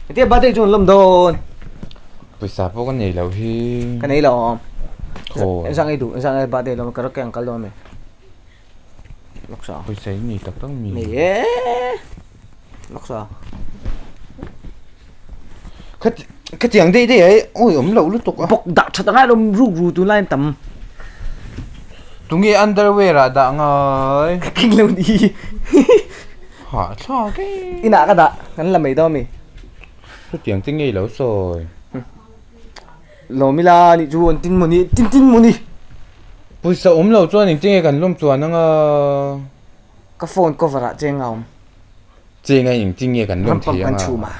Hetia birthday chu an lawm dawn. Pawisa pawh ka nei loh hi. Ka nei lo awm. Thaw. Engzah ngei duh, engzah ngei birthday lawm karaoke an kal dawn mi. Laksa. Pawisa i nei tak tak mi. Nei e. Laksa. Kha khatiang daih daih ai awi awm loh lutuk a. Bawk dah that angai lawm ruk ru tunlai an tam. Tunge underwear ah dah ngai. Ka keng lo ni. Hah thlak e. Inah ka dah kan la mai dawn mi. Chutiang te ngei lo sawi. Lawm ila nih chu an tin maw ni tin tin maw ni. Pawisa awm lo chuan engtin nge kan lawm chuan anga. Ka phone cover ah cheng a awm. Cheng a engtin nge kan lawm thei anga. Rampam kan chhum a.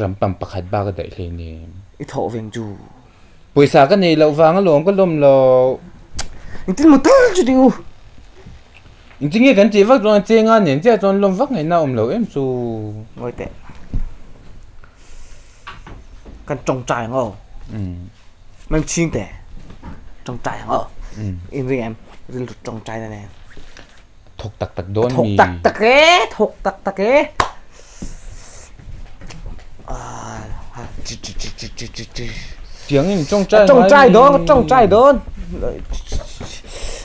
Rampam pakhat bak a daih hleinem. I thawh veng chu. Pawisa ka nei loh vang alawm ka lawm loh. Engtin maw tal chu ti u. Engtin nge kan tih vak chuan chenga nen chiah chuan lawm vak ngaihna awm lo em chu. Ngawi teh. Kan tawngtai ang aw. Mem chhing teh. Tawngtai ang aw. In ring em? Rilru tawngtai na nen. Thawk tak tak dawn mi. Thawk tak tak e, thawk tak tak e. Tiang in tawngtai ngai. Tawngtai dawn, tawngtai dawn.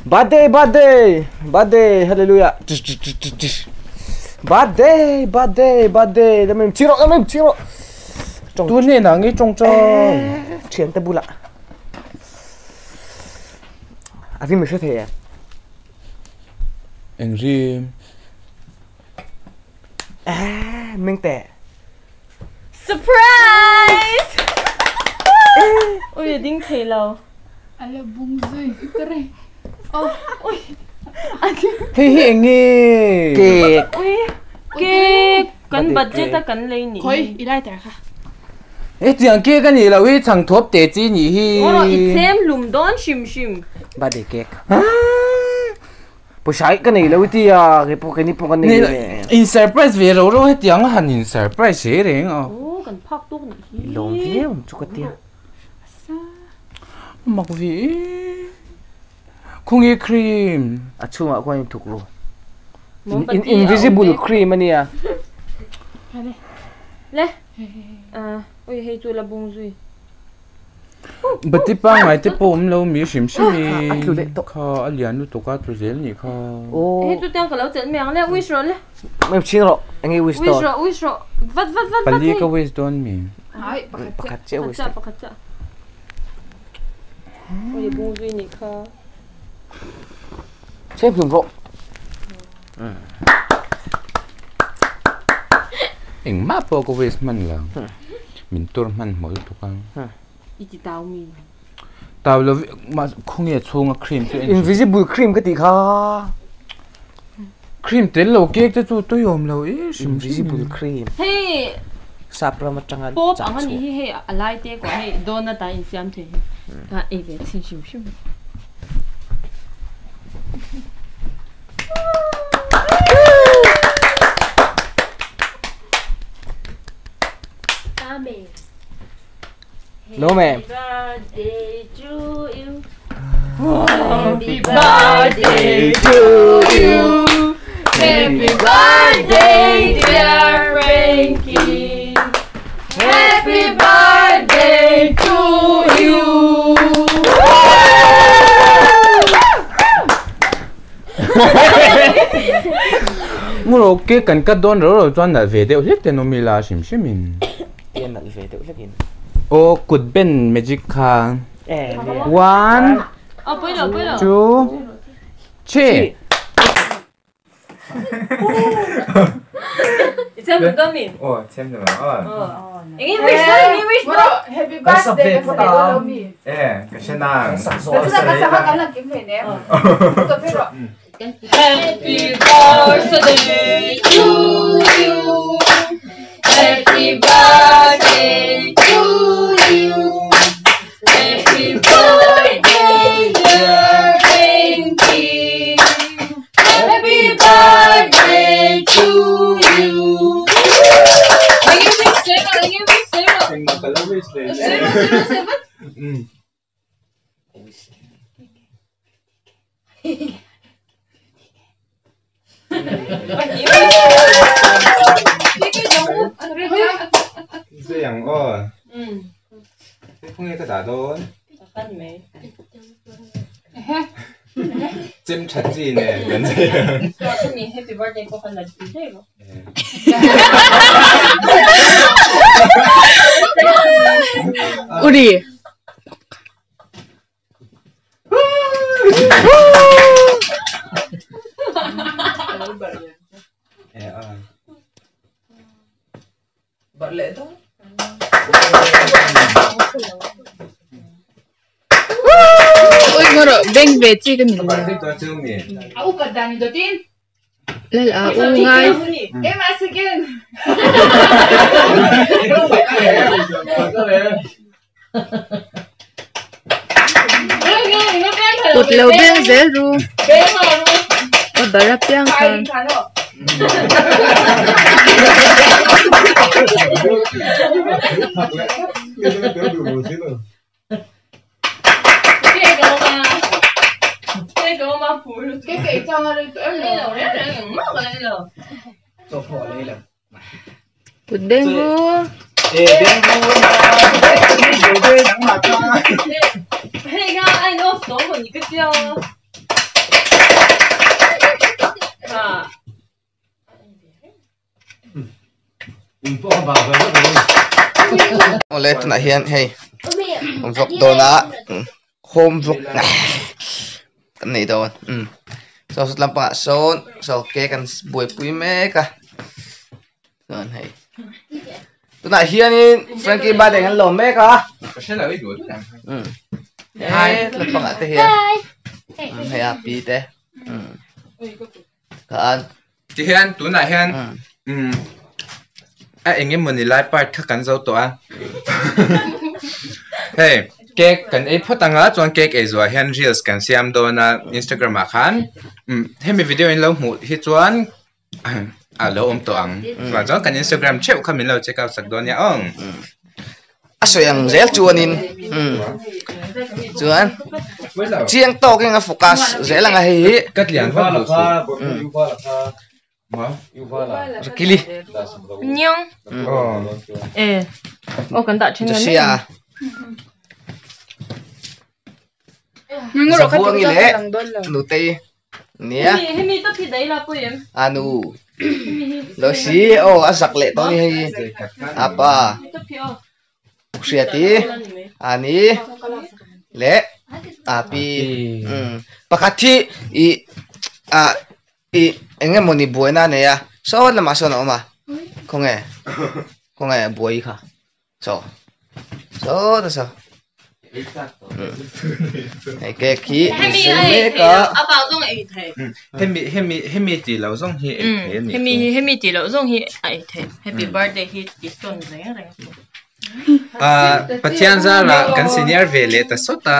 Birthday, birthday, birthday, hallelujah. Birthday, birthday, birthday. Lamim chiro, lamim chiro. Tu hnenah nge tawngtai? Thiante bulah. A rim i hre thei em? Eng rim? Eh, meng teh. Surprise! Ui, a ding thei lo. A la bung zui ka rei. Oh, ui. Hei hi eng nge? Cake. Ui, cake. Kan budget a kan lei nih. Khoi, i lighter kha. Hetiang cake a nih loh hi chhangthawp teh chi nih hi. Rawh, i chhem hlum dawn hrim hrim. Birthday cake. Pawisa hi ka nei lo i ti a, kei pawh keini pawh kan nei lo e. In surprise ve ro ro hetiang a han in surprise hle reng a. Aw kan phak tawk nih hi. Lawm viau ang chu ka tia. A mak ve e. Khawnge cream? A chhungah khuan in thuk ru. Invisible cream a nia. Le. Ui hei chu la bung zui. Bati pangngai te pawh awm lo mi hrim hrim i A tlu leh tawh. Kha a lian lutuk a tlu zel nih kha. Aw. Hei chu tiang ka lo chelh mai ang le wish rawh le. Mem chhing rawh enge wish dawn. Wish rawh wish rawh vat vat vat vat Pali ka wish dawn mi. Ai pakhat chiah. Pakhat chiah wish dawn. Pakhat chiah. Ui bung zui nih kha. Chhem hlum rawh. Engmah pawh ka waste hman lo. Min tur hman hmawlh lutuk a. I ti tau mi. Tau lo mah khawnge chhunga cream chu en. Invisible cream ka tih kha. Cream tel lo cake te chu tui awm lo e hrim hrim. Invisible cream. Hei. Sap ram atanga Pop ang ani hi hei a lai te kawh hei donut ah insiam thei hi. A ei ve chhin hrim hrim. Amen. Lo mem. Happy birthday to you. Happy birthday to you. Happy birthday dear Frankie. Happy birthday to you. Nguro cake kan cut dawn ro ro chuan nalh ve deuh hlek ten awm ila hrim hrim in. Tia nalh ve deuh hlek in. Aw kut ben magic kha. One, two, three. Happy birthday ka sa lo mi. Happy birthday to you. Happy birthday to you. Happy birthday dear Frankie. Happy birthday to you. Khawnge ka dah dawn? Chem tha chi nen kan zai ang. Happy birthday pawh kan la ti daih bawk. Uri. Ui ngoro beng ve chi ka ni lo. Lal a u ngai. Kut lo beng zel ru. Ka bar apiang khan. Kut beng ru. Awle tunah hian hei vlog dawn a home vlog kan nei dawn umm saw saw lampangah sawn saw cake an buaipui mek a chuan hei tunah hianin Frankie birthday kan lawm mek a umm he lampangah te hian hei a pi te umm khan. Tihian tunah hian umm a eng emawni lai part kha kan zo tawh a hei cake kan ei phawt anga chuan cake ei zuah hian reels kan siam dawn a instagram ah khan umm hemi video in lo hmuh hi chuan a lo awm tawh ang chuvang chuan kan instagram theuh kha min lo check out sak dawn nia aw. A sawi ang zel chuanin umm chuan chiang tawkin a focus zel ang a hei hi kili Josia Zabuangi leh Nutei nia anu Losi aw a zak leh tawh a ni hei apa Hriati ani leh api pakhat hi ih ah ih eng emawni buaina a nei a saw lamah sawn a awm a khawnge khawnge buai kha. Chaw chaw ta saw hei cake hi an siam mek a hemi hemi hemi tih loh zawng hi ei thei a nih hemi hi hemi tih loh zawng hi a ei thei happy birthday hi ti sawn reng reng ah Pathian zara kan senior ve leh ta sawt a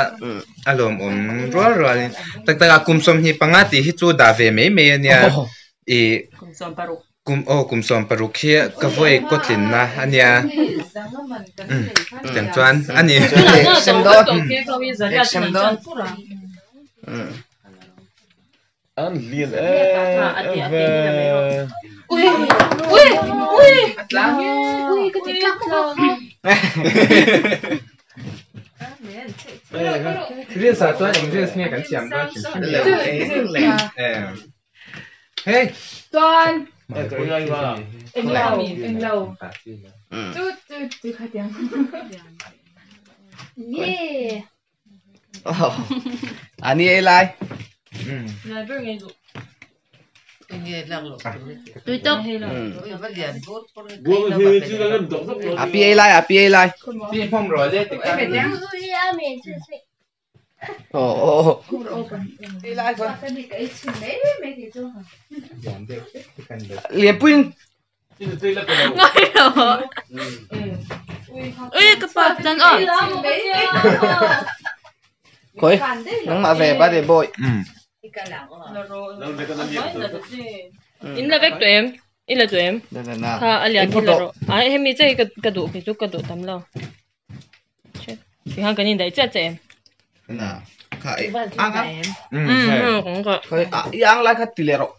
a lawmawm rual rual in tak tak ah kum 25 tih hi chu dah ve mai mai a nia ih kum 16 Kum aw kum 16 hi ka vawi kawtlinna a nia. Tiang chuan a ni. Sem dawn. Sem dawn. An lian em ve. Ui ui ui Ui ka ti tlak tlak. Reels ah chuan eng reels nge kan siam dawn hrim hrim. Hey. Chuan englo englo chu chu chu khatiang. Yeah. Ani ei lai. Api ei lai api ei lai. Pi hmawm rawh le ti khan. Aw ei lai chuan. Lianpuiin. Ngai lo. Ui ka pa tan aw. Khawi nangmah ve birthday boy. In la vek tawh em? I la tawh em? Kha a lian hi la rawh. A hemi che hi ka duh kei chu ka duh tam lo. Tikhan kan indaih chiah che em? Na kha e ang a. Khoi a i ang lai kha ti leh rawh.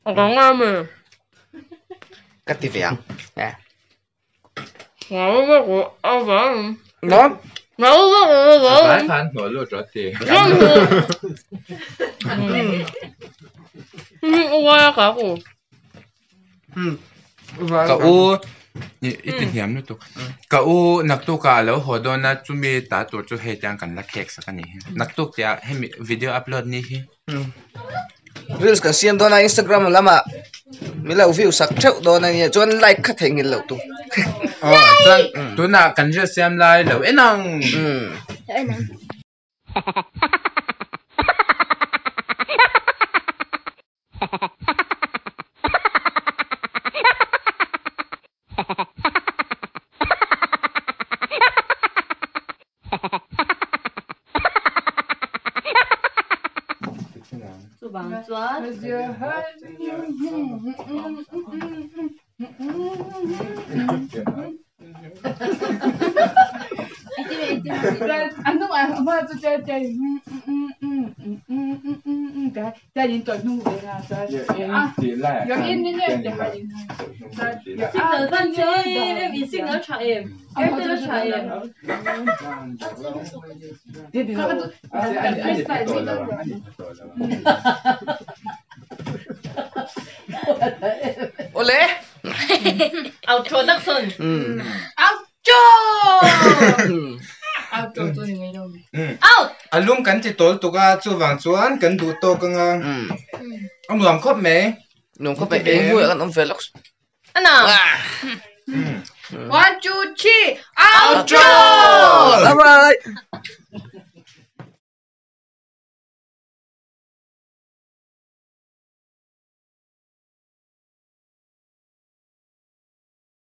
A gang a mi. Ka ti ve ang. Ngau va ko a vang. No? Vai khan hnawh lut rawh ti. Ka u i ti hniam lutuk. Ka u naktuk ah a lo haw dawn a chumi ta tur chu hei tiang kan la khek sak a ni hi. Naktuk tih ah hemi video upload ni hi. Reels kan siam dawn a Instagram lamah min lo view sak theuh dawn a nia chuan like kha theihnghilh loh tur. Aw chuan tunah kan reels siam lai lo en ang. Chuvang chuan Signal ban che em in signal tha em Airtel a tha em. Awle. Outro production. Outro. Outro chu ni ngei lo mi. Out. A lum kan ti tawl tuk a chuvang chuan kan duh tawk anga a nuam khawp mai. Nuam khawp mai eng hmuh ah kan awm ve lawk. Ana. One, two, three. Outro. Bye bye.